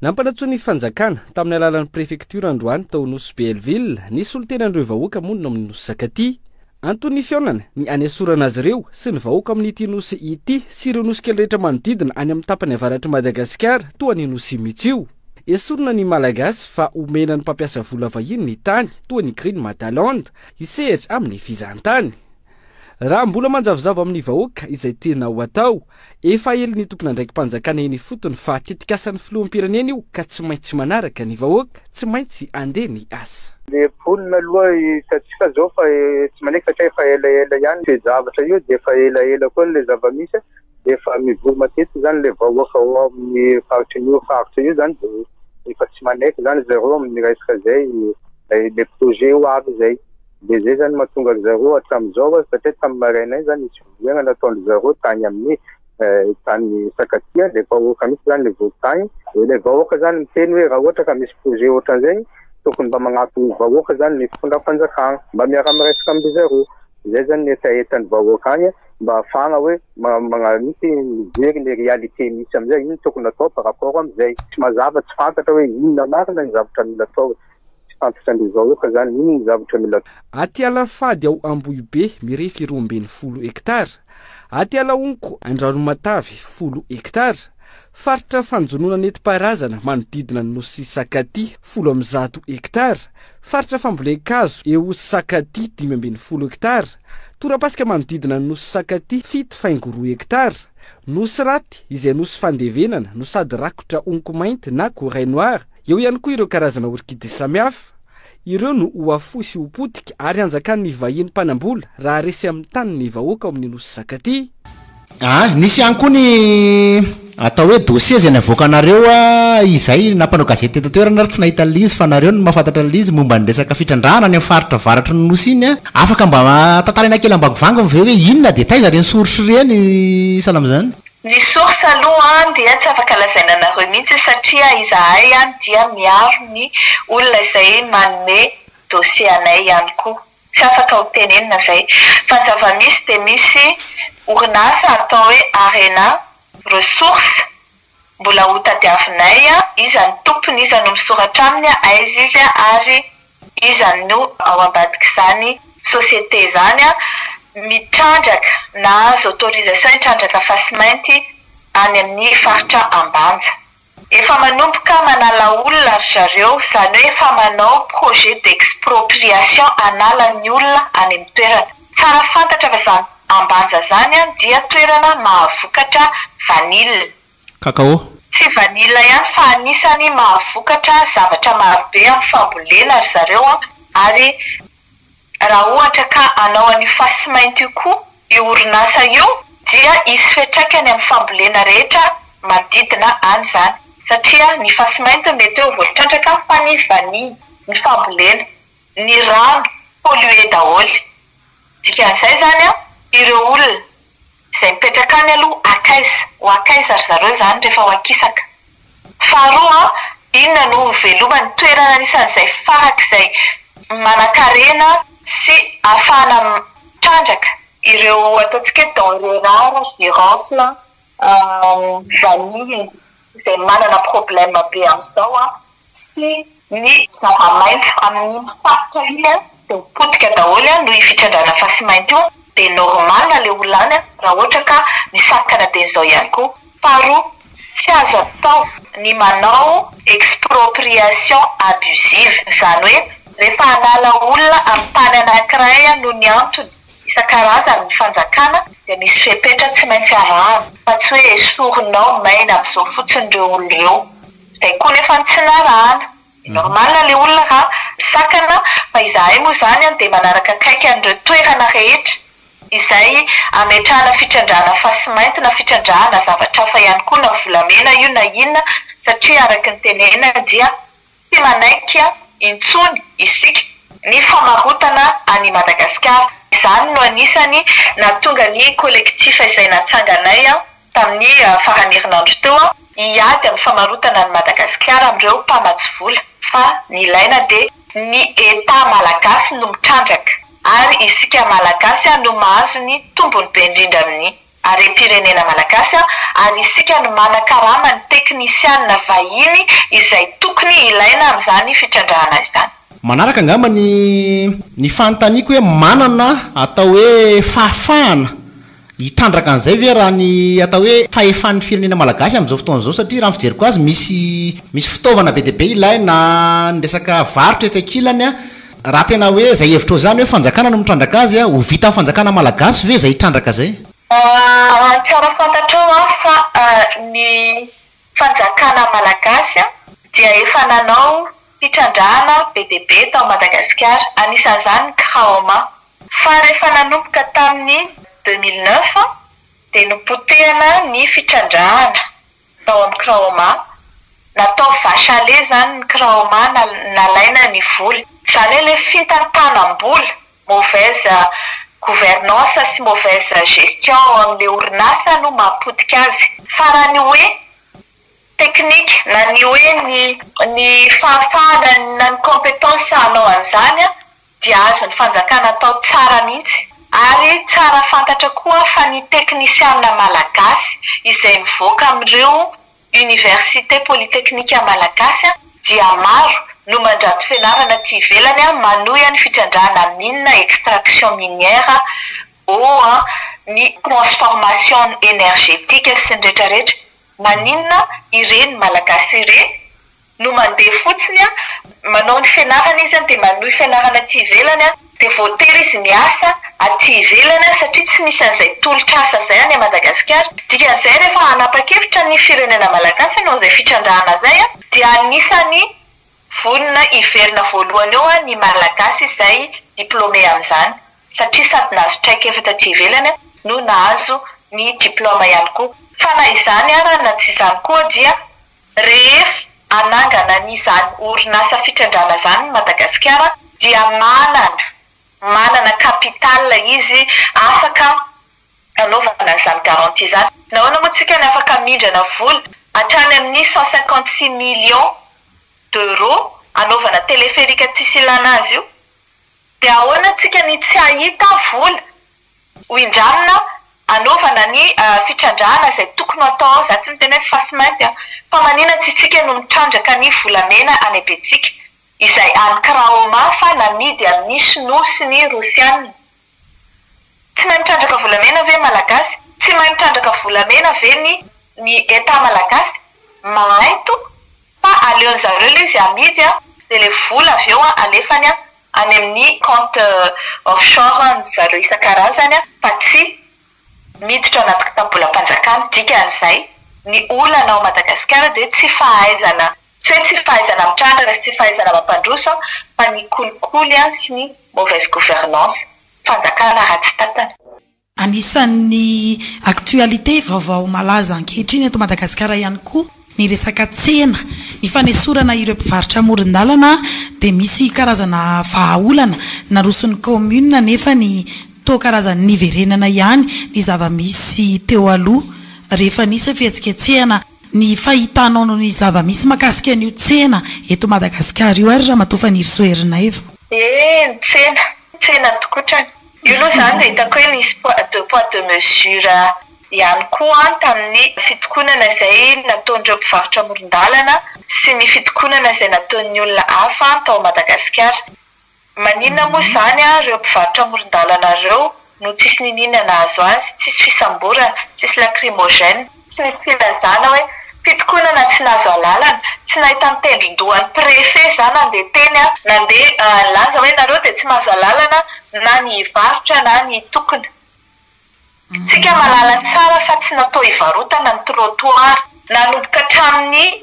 Nampanantsoin'ny fanjakana tamin'ny alalan'ny prefektiora androany tao Nosy Be Hell-Ville ny solontenan'ireo vahoaka monina ao amin'ny Nosy Sakatia. Anton'ny fihaonana ny hanesorana azy ireo sy ny vahoaka amin'ity nosy ity sy ireo nosy kely rehetra manodidina any amin'ny tapany avaratr'i Madagasikara toa ny Nosy Mitsio. Esorina ny Malagasy fa omena ny mpampiasa vola vahiny ny tany toa ny Green Madaland hisehatra amin'ny fizahantany. Raha mbola manjavozavo amin'ny vahoaka izay tiana ho atao, efa aelin'ny tompon'andraiki-panjakana eny ifotony fa tetikasan'ny filoham-pirenena io ka tsy maintsy manaraka ny vahoaka, tsy maintsy andeha ny asa. Le mponina aloha hitantsika zao fa tsy manaiky satria efa elaela ihany toe-javatra io dia efa elaela koa le zava-misy dia efa mivory matetika zany le vahoaka ao amin'ny faritrin'io faritra io zany dia efa tsy manaiky zany zareo amin'ny resaka zay le projet ho avy zay. Dia izay izany mahatonga ry zareo hatramin'izao satria tamin'ny maraina iny izany nisy fivoriana nataon-dry zareo tany amin'ny tany Sakatia, ilay vahoaka mihitsy izany ilay vory tany. Dia ilay vahoaka izany miteny hoe raha ohatra ka misy projet ohatran'izay tokony mba magnatona ny vahoaka izany ny fitondram-panjakana, mba miara-miresaka amin-dry zareo. Izay izany ny hetahetan'ny vahoaka any mba hahafahana hoe mihitsy mijery ny réalité misy amin'izay, inona tokony atao par rapport amin'izay. Tsy mazava, tsy fantatra hoe inona marina ny zavatra mila atao. Tsy fantatra ny vahoaka zany inona ny zavatra mila atao. Aty Alafady ao Ambohibe mirefy 12 hektara, aty Alahonko Andranomatavy folo hektara, faritra fanjonoana nentim-paharazana manodidina ny nosy Sakatia 110 hektara, faritra fambolen-kazo eo Sakatia 15 hektara, torapasika manodidina ny nosy Sakatia 7,2 hektara, nosy Raty izay nosy fandevenana no sady rakotra honko mainty na corail noir, Eo ihany koa ireo karazana orchidées samihafa. Ireo no ho afoy sy ho potika ary hanjakan'ny vahiny mpanambola raha resy amin'ny tany ny vahoaka ao amin'ny Nosy Sakatia. Ah, nisy ihany koa ny atao hoe dossier izay navoakanareo izay na mpanao gazety teto an-toerana ary tsy nahita an'ilay izy fa nareo no mahafantatra an'ilay izy momba ny resaka fitrandrahana any amin'ny faritra avaratry ny Nosy iny. Afaka mba tantaraina kely ambangovango ve hoe inona dia taiza ireny source ireny sahala amin'izany? Ny source aloha dia tsy afaka lazaina anareo mihitsy satria izahay dia miaro ny olona izay manome dossier anay ihany koa. Tsy afaka ho tenenina izay. Fa ny zava-misy dia misy orinasa atao hoe Arena ressources mbola ho tadiavinay iza ny tompony, iza no misoratra aminy, aiza izy ary Iza no ao ambadik'izany société izany mitrandraka nahazo autorisation hitrandraka fasimainty any amin'ny faritra Ambanja. Efa manomboka manala olona ry zareo, izany hoe efa manao projet d'expropriation hanala ny olona any amin'ny toerana. Tsara fantatra fa izany Ambanja izany dia toerana mahavokatra vanille. Cacao. Tsy vanille ihany fa anisany mahavokatra zavatra marobe amin'ny fambolena ry zareo an, ary raha ohatra ka hanao an'io fasimainty io koa io orinasa io dia hisy fiantraikany amin'ny fambolena rehetra manodidina any izany satria ny fasimainty mety hoe ho voatrandraka fa ny vanille, ny fambolena, ny rano pollué daholo. Dikan'izay izany an, ireo olona izay mipetraka any aloha hankaiza, ho hankaiza ry zareo izany rehefa ho ankisaka? Faharoa an, inona no ho velomany? Toerana anisan'izay farak'izay manankarena sy ahafahana mitrandraka ireo ataontsika hoe denrées rares, girofle, vanille, izay manana problème be amin'izao an, sy ny zava-maitso amin'iny faritra iny dia ho potika daholo noho io fitrandrahana fasimainty io dia normal le olona any raha ohatra ka misakana dia izao ihany koa. Faharoa, tsy azo atao ny manao expropriation abusive, izany hoe rehefa hanala olona amin'ny tany anankiray noho ny antony isan-karazany ny fanjakana dia misy fepetra tsy maintsy arahana fa tsy hoe esorinao maina amin'izao fotsiny ireo olona ireo. Izay koa nefa no tsy narahana. Normal le olona raha misakana fa izahay moa izany dia manaraka akaiky an'ireo toerana rehetra izay ametrahana fitrandrahana fasimainty na fitrandrahana zavatra hafa ihany koa na volamena io na inona satria araka ny tenenina dia tsy manaiky intsony isika ny famarotana an'i Madagasikara. Izany no anisany nahatonga ny collectif izay natsanganay tamin'ny faran'ny herinandro teo hiady amin'ny famarotana an'i Madagasikara amin'ireo mpamatsy vola fa ny ilaina dia ny Etat Malagasy no mitrandraka ary isika Malagasy no mahazo ny tombony be indrindra amin'ny. harem-pirenena malagasy ary isika no manakarama ny teknisianina vahiny izay tokony ilaina amin'izany fitrandrahana izany. Manaraka angamba ny ny fanontaniako hoe manana atao hoe fahafahana hitrandraka an'izay ve raha ny atao hoe fahefan'ny firenena malagasy amin'izao fotoana izao satria raha ny fijeriko azy misy misy fitaovana be dia be ilaina ny resaka varotra etsy ankilany a, raha tena hoe izay hevitrao izany hoe fanjakana no mitrandraka azy a, ho vitan'ny fanjakana malagasy ve izay hitrandraka izay? Tsara fantatrao an fa ny fanjakana malagasy dia efa nanao fitrandrahana be dia be tao Madagasikara, anisan'izany ny Kraoma. Fa rehefa nanomboka tamin'ny 2009 dia nopotehana ny fitrandrahana tao amin'ny Kraoma. Natao vache à lait izany ny Kraoma nalaina ny vola. Izany hoe ilay fitantanam-bola, mauvaise gouvernance sy mauvaise gestion ao amin'ilay orinasa no mahapotika azy. Fa raha ny hoe teknika na ny hoe ny ny fahafahana na ny compétence hanao an'izany dia azon'ny fanjakana atao tsara mihitsy. Ary tsara fantatra koa fa ny teknisiana malagasy izay mivoaka amin'ireo université polytechnique malagasy dia maro no mandrato fianarana aty ivelany manohy ny fitrandrahana mine extraction minière eau ny transformation énergétique sy ny retraretra. Maninona ireny malagasy ireny no mandeha fotsiny an, manao ny fianarana izy an dia manohy fianarana aty ivelany an, dia voatery izy miasa aty ivelany an satria tsy misy an'izay tolotr'asa izay any Madagasikara. Dikan'izay rehefa hanapa-kevitra ny firenena malagasy hanao izay fitrandrahana izay an, dia anisan'ny vonona hiverina voalohany eo an ny malagasy izay diplômé amin'izany satria sady nahazo traikefa taty ivelany no nahazo ny diplôme ihany koa. Fa na izany ara na tsy izany koa dia Rehefa hanangana an'izany orinasa fitrandrahana izany Madagasikara dia manana manana capital izy afaka hanaovana an'izany garantie izany. Nahoana moa tsika no afaka mindrana vola hatrany amin'ny 156 millions d'euros hanaovana téléphérique tsisy ilana azy io? Dia ahoana tsika ny tsy hahita vola ho indramina hanaovana ny fitrandrahana izay tokony ho atao ao, za tsy miteny hoe fasy mainty an, fa manina tsy isika no mitrandraka ny volamena any Betsika, izay any Kraoma fa namidy amin'ny sinoa sy ny rosiana. Tsy mahay mitrandraka volamena ve ny malagasy? Tsy mahay mitrandraka volamena ve ny ny Etat malagasy? Mahay tompoko fa aleon zareo le izy amidy an, de le vola avy eo an alefany an any amin'ny compte offshore an zareo isan-karazany an fa tsy miditra ao anaty kitapobolam-panjakana, dikan'izay ny olana ao Madagasikara dia tsy fahaizana, tsy hoe tsy fahaizana mitrandraka sy tsy fahaizana mampandroso an fa ny kolikoly an sy ny mauvaise gouvernance, fanjakana ratsy tantana. Anisan'ny actualité, vaovao malaza ankehitriny eto Madagasikara ihany koa ny resaka tsena. Ny fanesorana ireo mpivarotra amoron-dalana dia misy karazana vahaolana naroson'ny kaominina nefa ny toa karazany niverenana ihany ny zava-misy teo aloha rehefa nisy ny fihetsiketsehana. Ny fahitanao ny zava-misy mahakasika an'io tsena eto Madagasikara io ary Ramatoa Fanirisoa Ernaivo? Eny, tsena, tsena tokotrany. Io aloha izany dia hitako hoe nisy deux poids deux mesures ihany koa tamin'ny fitokonana izay nataon'ireo mpivarotra amoron-dalana sy ny fitokonana izay nataon'ny olona hafa tao Madagasikara. Maninona moa izany ireo mpivarotra amoron-dalana ireo no tsisy niniana nahazo azy, tsisy fisamborana, tsisy lacrymogène, tsy nisy filazana hoe fitokonana tsy nahazo alalana, tsy nahita ny tendron-dohan'ny préfet za nandeha teny aho, nandeha nilaza hoe nareo dia tsy mahazo alalana na ny hivarotra na ny hitokona. Tsika mahalala tsara fa tsy natao hivarotana ny trottoir. Nanomboka hatramin'ny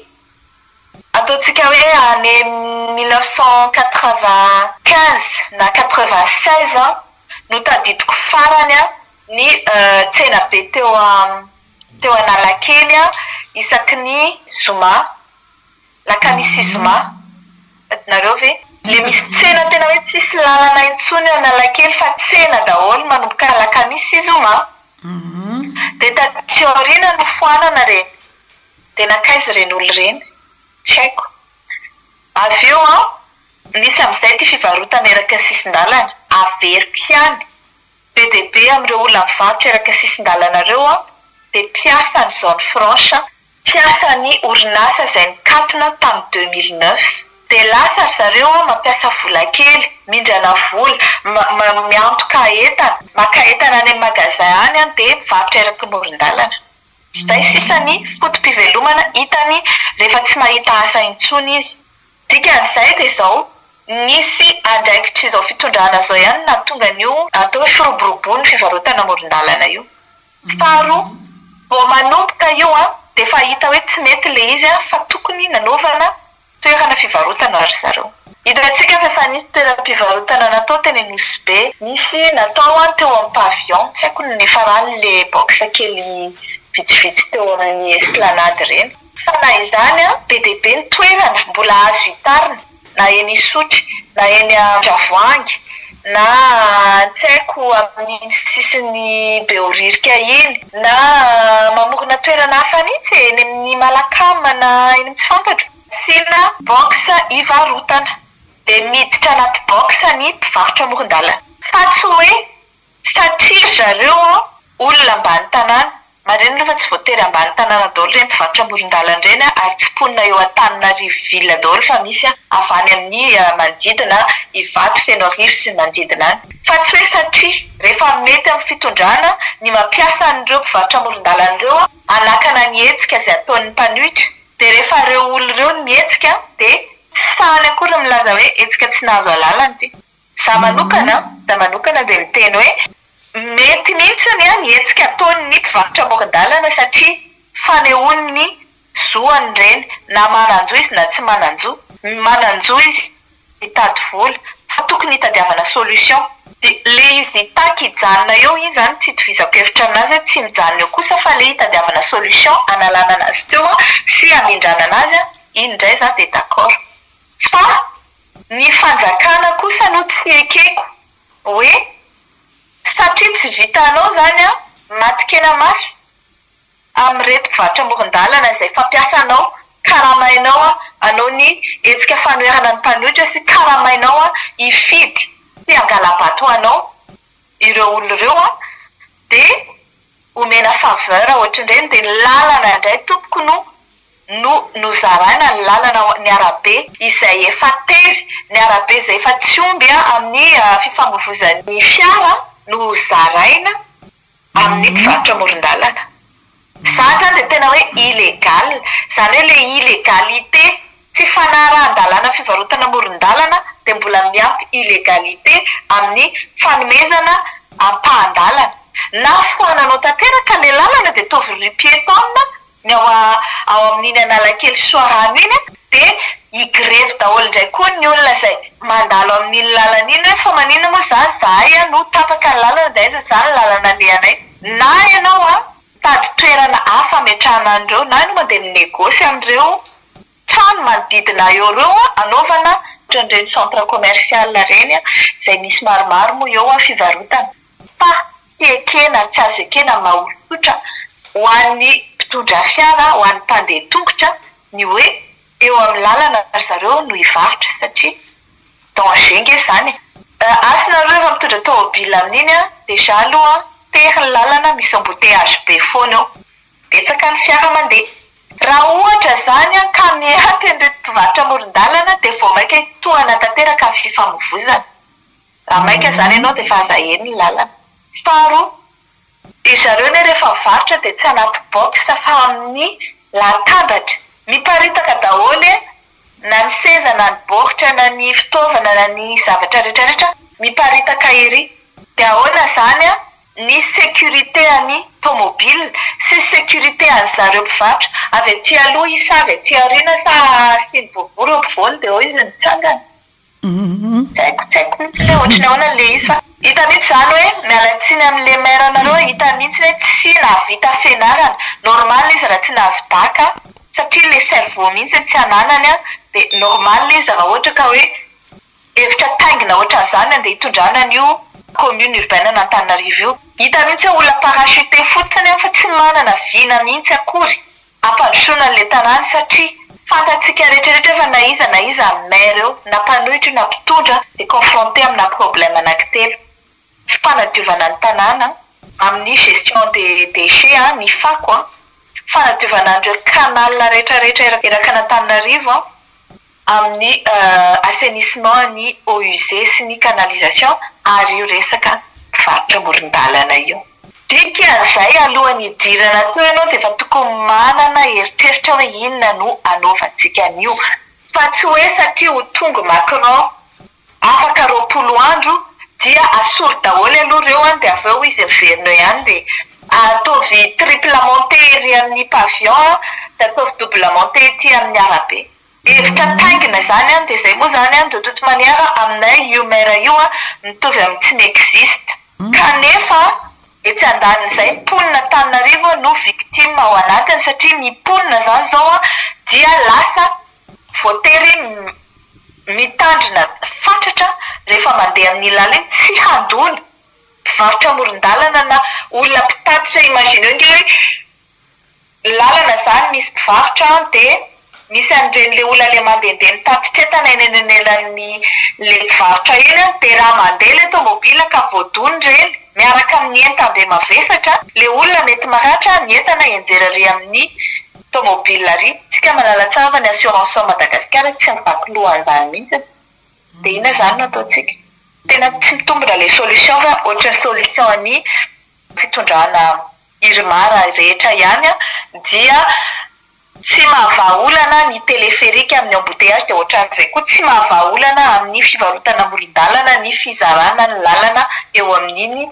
ataontsika hoe année 1995 na 96 no tadidiko farany ny tsenabe teo teo Analakely isaky ny zoma, lakamisy sy zoma, tadidinareo ve? Le misy tsena tena hoe tsisy lalana intsony eo Analakely fa tsena daholo manomboka alakamisy sy zoma. Dia taty aoriana nofoanana ireny. Dia nankaiza ireny olona ireny? Tsy haiko. Avy eo an, nisy amin'izay ity fivarotana eraky ny sisin-dalana, averiko ihany. Be dia be amin'ireo olona mivarotra eraka sisin-dalana ireo dia mpiasan'ny zone franche, mpiasan'ny orinasa izay nikatona tamin'ny 2009. Dia lasa ry zareo mampiasa vola kely, mindrana vola, miantoka entana, maka entana any amin'ny magasin any dia mivarotra eraky moron-dalana. Izay sisa ny foto-pivelomana hitany rehefa tsy mahita asa intsony izy. Dikan'izay dia izao, nisy andraikitr'izao fitondrana izao ihany no nahatonga an'io atao hoe firoborobon'ny fivarotana amoron-dalana io. Faharoa, vao manomboka io dia efa hita hoe tsy mety ilay izy fa tokony nanaovana toerana fivarotana ry zareo. Hitantsika fa efa nisy toeram-pivarotana natao teny Anosibe, nisy natao teo amin'ny pavillon, tsy haiko ny niafaran'ilay box kely vitsivitsy teo amin'ny esplanade ireny. Fa na izany, be dia be ny toerana mbola azo hitarina, na eny Isotry, na eny Andravoahangy, na tsy haiko amin'iny sisin'i Behoririka iny, na mamorona toerana hafa mihitsy e, eny amin'ny Malacam na eny amin'ny tsy fantatro. Asiana box hivarotana, dia miditra anaty box ny mpivarotra amoron-dalana. Fa tsy hoe Satria ry zareo olona ambany tanàna. Marina aloha fa tsy voatery ambany tanàna daholo ireny mpivarotra amoron-dalana ireny ary tsy mponina eo Antananarivo ville daholo fa misy avy any amin'ny manodidina Ivato, Fenoarivo sy ny manodidina any. Fa tsy hoe satria rehefa mety amin'ny fitondrana ny mampiasa an'ireo mpivarotra amoron-dalana ireo hanakana ny hetsika izay ataon'ny mpanohitra dia rehefa ireo olona ireo no mihetsika dia tsy sahany akory ny milaza hoe hetsika tsy nahazo alalana ity. Za manokana, za manokana dia miteny hoe mety mihitsy ny hetsika ataon'ny mpivarotra amoron-dalana satria fanehoany ny zoany ireny, na manan-jo izy na tsy manan-jo. Manan-jo izy hitady vola fa tokony hitadiavana solution. Dia le izy hitaky hijanona eo iny zany tsy itovizako hevitra aminazy hoe tsy mijanona eo kosa fa le hitadiavana solution analana anazy teo sy hamindrana anazy iny indray za dia d'accord. Fa Ny fanjakana kosa no tsy ekeko hoe satria tsy vitanao zany an, matin-kenamaso amin'ireto mpivarotra amoron-dalana izay fampiasanao, karamainao an, hanao ny hetsika fanoherana ny mpanohitra sy karamainao an, hifidy sy hangala-bato ho anao ireo olona ireo an, dia omena faveur ohatran'ireny dia ny lalana indray tompoko no no nozaraina ny lalana ny arabe izay efa tery, ny arabe izay efa tsy omby amin'ny fifamoivozan'ny fiara no zaraina amin'ny mpivarotra amoron-dalana. Izany izany dia tena hoe illégal, izany hoe ilay illégalité, tsy fanarahan-dalàna fivarotana amoron-dalana dia mbola miampy illégalité amin'ny fanomezana ampahan-dalana. Na foananao tanteraka ilay lalana dia ataovy rue piétonne ny ao ao amin'iny Analakely Soarano iny dia higrevy daholo indray koa ny olona izay mandalo amin'iny lalana iny hoe fa maninona moa izany izahay no tapaka ny lalana dia aiza izany ny lalana alehanay? Na ianao mitady toerana hafa hametrahana an'ireo na ianao mandeha mi-negosy amin'ireo trano manodidina eo ireo hanaovana ohatran'ireny centre commercial ireny izay misy maromaro moa eo fivarotana. Fa tsy ekena ary tsy azo ekena amin'ny maha olon-tsotra ho an'ny mpitondra fiara, ho an'ny mpandeha tongotra ny hoe eo amin'ny lalana ry zareo no hivarotra satria danger nge izany e! Asa nareo rehefa mitondra tômôbila amin'iny an, déjà aloha tery ny lalana misy embouteillage be foana eo, betsaka ny fiara mandeha. Raha ohatra izany an ka miampy an'ireto mpivarotra amoron-dalana dia vao mainka hitohana tanteraka ny fifamoivoizana. Raha maika izany ianao dia efa aza eny ny lalana. Faharoa, ry zareo anie rehefa mivarotra dia tsy anaty box fa amin'ny latabatra. Miparitaka daholo e, na ny seza na ny baoritra na ny fitaovana na ny zavatra rehetra rehetra miparitaka ery. Dia ahoana izany ny sécurité an'ny tomobile sy sécurité an'zareo mpivarotra? Avy aty aloha izy sa avy aty aoriana sa asiany boribory eo ampovoany dia eo izy mitsangana? Tsy haiko tsy haiko mihitsy hoe ohatry ny ahoana ilay izy fa hita mihitsy izany hoe miala tsiny amin'ilay maire nareo hita mihitsy hoe tsy nahavita fianarana, normal izy raha tsy nahazo bac satria ilay cerveau mihitsy tsy ananany dia normal izy raha ohatra ka hoe hevitra taingina ohatran'izany andeha hitondrana an'io commune urbaine an'Antananarivo io. Hita mihitsy hoe olona parachuté fotsiny fa tsy manana vina mihitsy akory. Hampandrosoana an'ilay tanàna satria fantatsika rehetra rehetra fa na iza na iza maire eo na mpanohitra io na mpitondra dia confronté amina problème anankitelo. Fanadiovana ny tanàna, amin'ny gestion des déchets, ny fako, fanadiovana an'ireo canal rehetra rehetra erakan'Antananarivo, amin'ny assainissement ny eaux usées sy ny canalisation ary io resaka mpivarotra amoron-dalana io. Dikan'izay alohan'ny hidirana teo ianao dia efa tokony manana eritreritra hoe inona no hanaovantsika an'io fa tsy hoe satria ho tonga Macron afaka 20 andro dia asory daholo aloha ireo an dia avy eo izy miverina eo ihany dia ataovy triple montée ery amin'ny pavillon an dia ataovy double montée ety amin'ny arabe. Hevitra taingina izany an, dia izay moa izany an, de toute manière aminay io maire io an, mitovy amin'ny tsy mi-existe. Kanefa etsy andanin'izay mponina Antananarivo no victime ao anatiny satria ny mponina izany izao an dia lasa voatery mitandrina fatratra rehefa mandeha amin'iny lalana iny tsy handona mpivarotra amoron-dalana na olona mpitatitra, imagineo nge hoe Lalana zany misy mpivarotra an de misy an'ireny le olona le mandehandeha mitatitra entana eny anelan'ny le mpivarotra eny an de raha mandeha le tomobile ka voadona ireny miaraka amin'ny entam-be mavesatra le olona mety maratra ny entana hianjera ary amin'ny tomobile ary tsika mahalala tsara fa ny assurance ao Madagasikara tsy mivaky loha an'izany mihitsy de inona zany no ataontsika? Tena tsy mitombina le solution fa ohatran'ny solution an'ny fitondrana Irmar rehetra ihany dia tsy mahavaha olana ny téléphérique amin'ny embouteillage dia ohatran'izay koa tsy mahavaha olana amin'ny fivarotana amoron-dalana ny fizarana ny lalana eo amin'iny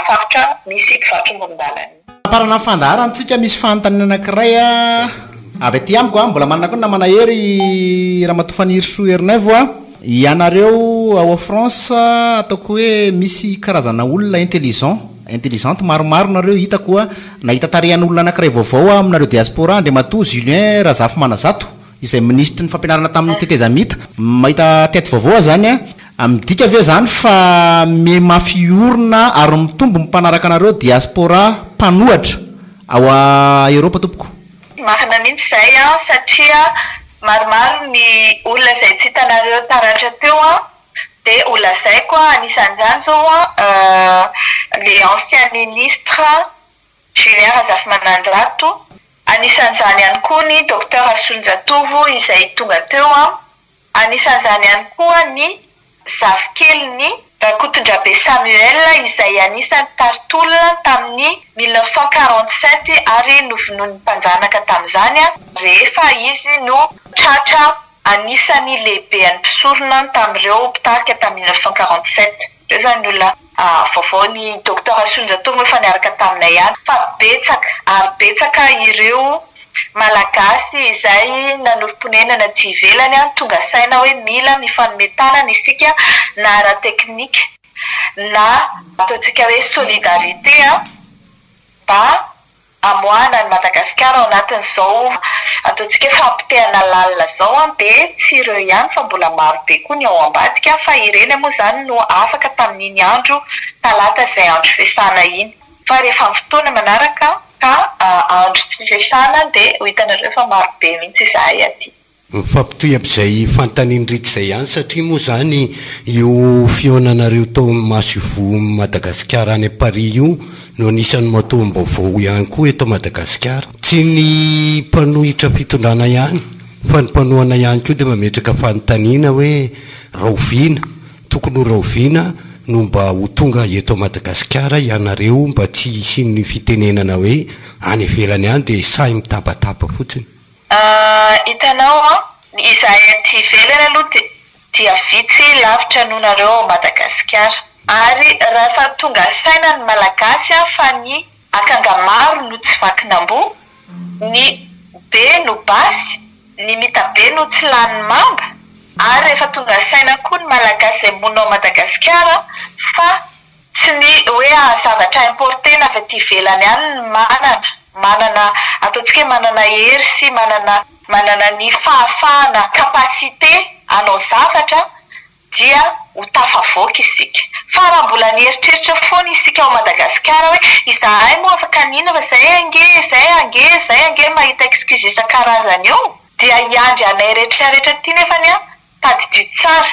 faritra misy mpivarotra amoron-dalana iny. Faramparana ny fandaharantsika misy fanontaniana anankiray avy aty amiko a, mbola manana koa ny namana Hery Ramatoa Fanirisoa Ernaivo a, ianareo ao France ataoko hoe misy karazana olona intelligent Intelligente maromaro nareo hitako a! Nahita tarehan'olona anakiray vaovao aho aminareo diaspora Andriamatoa Julien Razafimanazato izay minisitry ny fampianarana tamin'ny tetezamita. Mahita tête vaovao aho zany a! Midika ve zany fa miha mafy orina ary mitombo ny mpanaraka anareo diaspora mpanohatra ao a Eropa tompoko? Marina mihitsy izay an, satria maromaro ny olona izay tsy hitanareo taratra teo an, Dia ho lazaiko an, anisan'izany izao an, le ancien ministre Julien Razafimananjato, anisan'izany ihany koa ny Docteur Rasolonjatovo izay tonga teo an, anisan'izany ihany koa ny zafikelin'i Rakotondrabe Samuel izay anisan'ny mpitari-tolona tamin'ny 1947 ary novonoin'ny mpanjanaka tamin'izany rehefa izy no tratra Anisan'ny lehibean'ny mpisorona tamin'ireo mpitarika tamin'ny 1947. Ireo izany ny olona vaovao. Ny Docteur Rasolonjatovo moa efa niaraka taminay ihany. Fa betsaka ary betsaka ireo Malagasy izay nanorim-ponenana aty ivelany tonga saina hoe mila mifanome tanana isika na ara-teknika na ataontsika hoe solidarité mba Amoahana an'i Madagasikara ao anatin'izao ataontsika hoe fampotehana lalina izao an, dia tsy ireo ihany fa mbola maro be koa ny ao ambadika fa ireny moa izany no afaka tamin'iny andro talata izay andro fiasana iny fa rehefa amin'ny fotoana manaraka ka andro tsy fiasana dia ho hitanareo fa maro be mihitsy izahay aty. Mifampitohy amin'izay fanontanian'i Rita izay ihany satria moa izany io fihaonanareo tao amin'ny masoivohon'i Madagasikara any Paris io no anisan'ny matoam-baovao ihany koa eto Madagasikara. Tsy ny mpanohitra fitondrana ihany fa ny mpanohana ihany koa dia mametraka fanontaniana hoe rahoviana, tokony ho rahoviana no mba ho tonga eto Madagasikara ianareo mba tsy hisian'ny fitenenana hoe any ivelany any dia sahy mitabataba fotsiny. Hitanao an, ny izahay aty ivelany aloha dia vitsy lavitra noho nareo ao Madagasikara. Ary rahefa tonga saina ny Malagasy fa ny akanga maro no tsy vakin'amboa, ny be no basy, ny mitabe no tsy lanin'ny mamba, ary rehefa tonga saina koa ny Malagasy izay monina ao Madagasikara fa Tsy ny hoe zavatra importer-na avy aty ivelany any ny manana, manana, ataontsika hoe manana hery sy manana manana ny fahafahana, capacité, hanao zavatra dia ho tafavoaka isika. Fa raha mbola mieritreritra foana isika ao Madagasikara hoe izahay moa afaka haninona fa izay ange, izay ange, izay ange mahita excuse isan-karazany eo dia hiandry anay rehetra rehetra aty nefany an, tadidio tsara.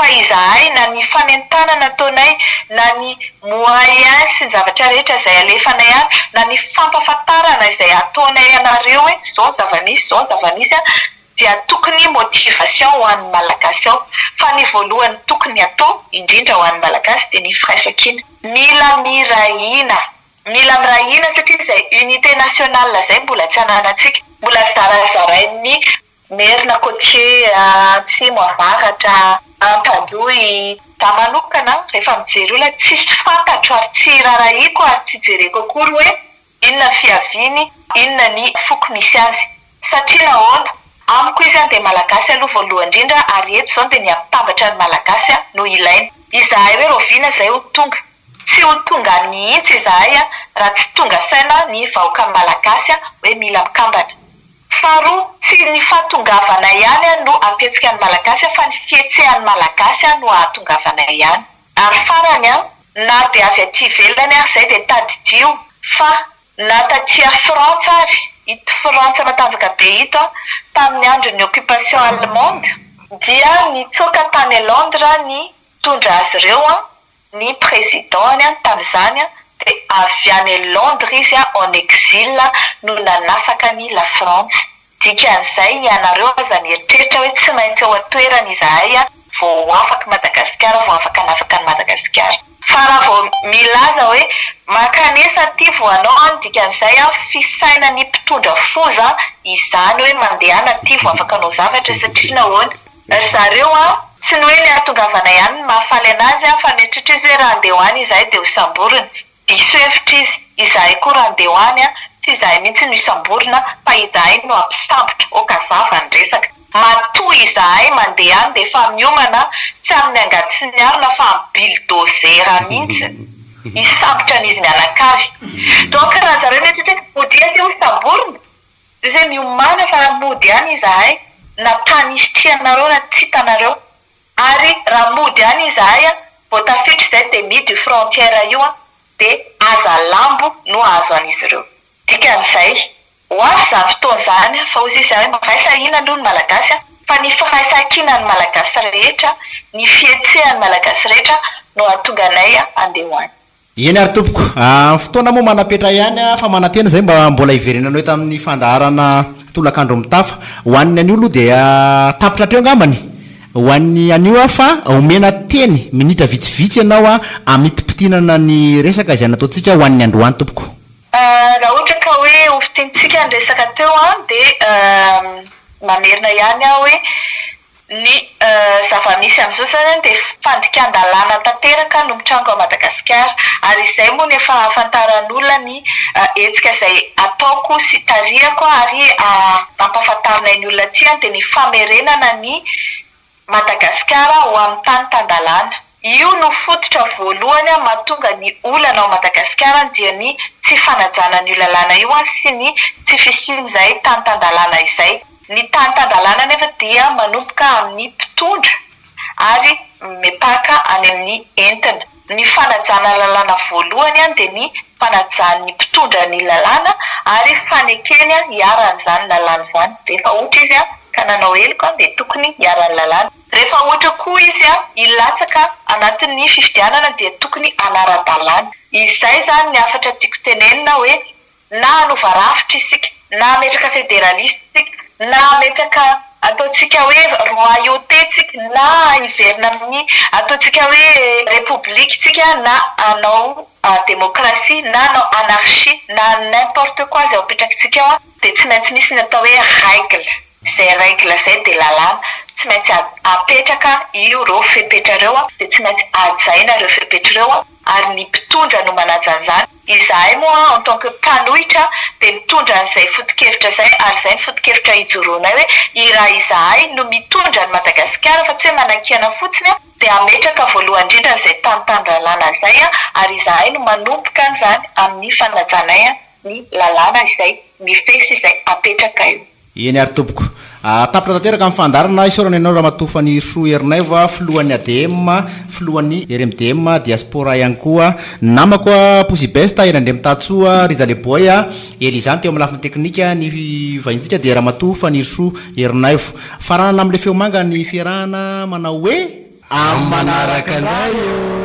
Fa izahay na ny fanentanana ataonay na ny moyen sy ny zavatra rehetra izay alefanay any na ny fampafantarana izay ataonay anareo hoe zao ny zava-misy, zao ny zava-misy an, dia tokony motivation ho an'ny Malagasy ao. Fa ny voalohany tokony atao, indrindra ho an'ny Malagasy dia ny firaisankina. Mila miray hina. Mila miray hina satria izay unité nationale izay mbola tsy ananantsika. Mbola zarazarain'ny Merina côtier, atsimo, avaratra, Antandroy. Za manokana rehefa mijery olona tsisy fantatro ary tsy rarahiko ary tsy jereko akory hoe inona ny fiaviany, inona ny foko misy azy. Satria nahoana? Amiko izy dia Malagasy aloha voalohany indrindra ary eto izao dia ny hampitambatra ny Malagasy no ilaina. Izahay hoe rahoviana izay ho tonga? Tsy ho tonga any mihitsy izahay raha tsy tonga saina ny vahoaka Malagasy hoe mila mikambana. Faharoa, tsy ny fahatongavanay ihany no hampihetsika ny Malagasy fa ny fihetsehan'ny Malagasy no hahatongavanay ihany. Ary farany, na dia avy aty ivelany ary izay dia tadidio fa na taty Frantsa ary, ito Frantsa matanjaka be ito, tamin'ny andron'ny occupation allemande dia nitsoaka tany Londres ny mpitondra azy ireo, ny président-ny tamin'izany dia avy any Londres izy en exil no nanafaka an'i la Frantsa. Dikan'izay ianareo aza mieritreritra hoe tsy maintsy ao an-toerana izahay vao ho afaka Madagasikara vao afaka hanafaka an'i Madagasikara. Fa raha vao milaza hoe mankanesa aty vao hanao an, dikan'izay fisainan'ny mpitondra foza izany hoe mandehana aty vao afaka hanao zavatra satria nahoana? Ry zareo an, tsy ny hoe ny hahatongavanay any no mahafaly anazy an, fa mieritreritra izy hoe raha handeha ho any izahay dia ho samborina. Diso hevitra izy. Izahay koa raha handeha ho any an, tsy izahay mihitsy no hisamborina fa izahay no hampisambotra. Ok hazava ny resaka. Matoa izahay mandeha any dia efa miomana, tsy amin'ny angady sy ny arina fa amin'ny bulldozer mihitsy hisambotra an'izy mianakavy. Donc raha zareo mieritreritra hoe modia aty ho samborina, Dia zay miomàna fa mody any izahay na tany isitrihanareo na tsy hitanareo. Ary raha mody any izahay vao tafiditra izay dia mihidy io frontière io dia aza lambo no hahazo an'izy ireo. Dikan'izay, ho avy izany fotoana izany fa hozy izy hoe miraisa hina aloha ny Malagasy fa ny firaisankinan'ny Malagasy rehetra, ny fihetsehan'ny Malagasy rehetra no hahatonga anay handeha ho any. Eny ary tompoko. Ny fotoana moa manam-petra ihany fa manantena izay mba mbola hiverenanao eto amin'ny fandaharana tolakandro mitafa. Ho an'ny anio aloha dia tapitra hatreo angambany ho an'ny anio fa omena teny minitra vitsivitsy ianao hamitipitinana ny resaka izay nataontsika ho an'ny androany tompoko. Raha ohatra ka hoe ho fintinintsika ny resaka teo dia mamerina ihany aho hoe Ny zava-misy amin'izao izany dia fandikan-dalàna tanteraka no mitranga ao Madagasikara ary izay moa no efa ahafantaran'olona ny hetsika izay ataoko sy tarihako ary ampahafantarinay ny olona aty dia ny famerenana ny Madagasikara ho amin'ny tany tan-dalàna. Io no fototra voalohany mahatonga ny olana ao Madagasikara dia ny tsy fanajana an'io lalàna io sy ny tsy fisian'izay tany tan-dalàna izay. Ny tany tan-dalàna anefa dia manomboka amin'ny mpitondra ary mipaka any amin'ny entina. Ny fanajana lalàna voalohany dia ny fanajan'ny mpitondra ny lalàna ary fanekeny hiharan'izany lalàna izany. Rehefa ohatra izy ka nanao heloka dia tokony hiharan'ny lalàna. Rehefa ohatra koa izy hilatsaka anatin'ny fifidianana dia tokony hanara-dalàna. Izay izany ny hafatra tiako tenenina hoe Na hanova rafitra isika, na hametraka federaliste isika, na hametraka ataontsika hoe royauté tsika, na hiverina amin'ny ataontsika hoe république tsika, na hanao démocratie, na hanao anarchie, na n'importe quoi izay apetrakintsika eo dia tsy maintsy misy ny atao hoe règle. Izay règle izay dia lalàna. Tsy maintsy apetraka io ireo fepetra ireo dia tsy maintsy hajaina ireo fepetra ireo ary ny mpitondra no manaja an'izany. Izahay moa en tant que mpanohitra dia mitondra an'izay foto-kevitra izay ary izay ny foto-kevitra ijoroanay hoe i raha izahay no mitondra an'i Madagasikara fa tsy hoe manakiana fotsiny dia hametraka voalohany indrindra an'izay tany tan-dalàna izay ary izahay no manomboka an'izany amin'ny fanajanay ny lalàna izay mifehy sy izay apetraka eo. Eny ary tompoko. Tapitra tanteraka ny fandaharana, isaorana ianao Ramatoa Fanirisoa Ernaivo, filohan'ny ADM, filohan'ny RMDM Diaspora ihany koa, ny namako Poussy Best, Hery Andriamitatsoa, Rija Le Boy, Eliza teo amin'ny lafiny teknika, ny vahintsika dia Ramatoa Fanirisoa Ernaivo. Faranana amin'ilay feo manga ny fiarahana manao hoe. Amin'ny manaraka indray ô!